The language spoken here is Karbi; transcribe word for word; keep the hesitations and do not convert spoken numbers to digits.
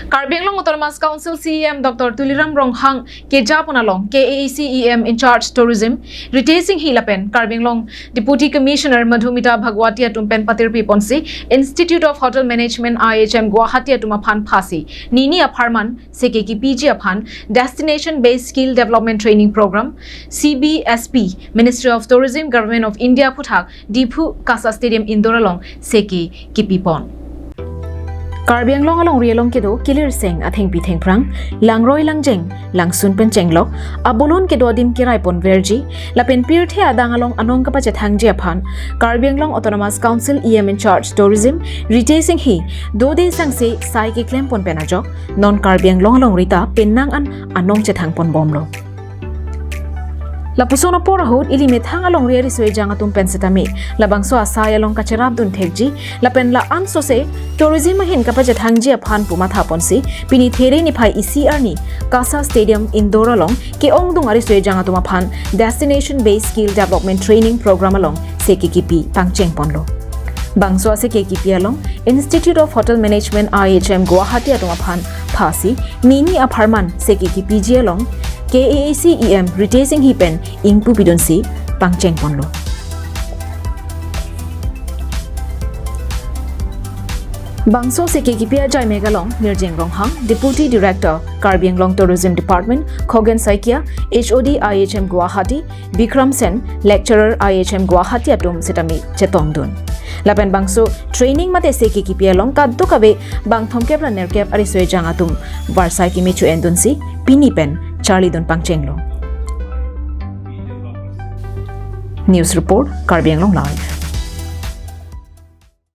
Karbi Anglong Autonomous Council C E M Doctor Tuliram Ronghang kejapon along K A A C E M in charge Tourism Ritesh Enghi lapen Karbi Anglong Deputy Commissioner Madhumita Bhagwati atum pen patirpi ponsi Institute of Hotel Management I H M Guwahati atum aphan phasi nini apharman seke kepiji aphan Destination Based Skill Development Training Program C B S P, Ministry of Tourism, Government of India aphuthak Diphu Kasa Stadium Indoor along seke kepipon. Karbi Anglong alongri along kedo kilirseng athengpi thengphrang, langroi langjeng, langsun pen chenglok, abolon kedo adim keraipon verji, lapen pirthe adang along anong kapachethangji aphan Karbi Anglong Autonomous Council E M in charge Tourism Ritesh Enghi dode sangse sai keklempon pen ajok non Karbi Anglong alongri ta penang an anong chethangpon bomlo. Lapuson apor ahut ili methang alongri ariso ejang atum pen setame labangso asai along kacherapdun thekji lapen la-an sose tourism ahin kapachethangji aphan pumatha ponsi pini There niphai isi arni Kasa Stadium Indoor along ke-ongdung ariso ejang atum aphan Destination Based Skill Development Training Program along seke kepi pangchengponlo. Bangso aseke kepi along Institute of Hotel Management I H M Guwahati atum aphan phasi nini apharman seke kepiji along K A A C E M Ritesh Enghi pen ingpu pidunsi pangchengponlo. Bangso seke kepi ajai mek along Nirjeng Ronghang, Deputy Director, Karbi Anglong Tourism Department, Khogen Saikia, H O D I H M Guwahati, Bikram Sen, Lecturer I H M Guwahati atum setame chetongdun. Lapen bangso training mate seke kepi along kadokave bang thomkep ra nerkep ariso ejang atum varsai keme cho-endunsi pini pen charlidun pangchenglo. News report, Karbi Anglong Live.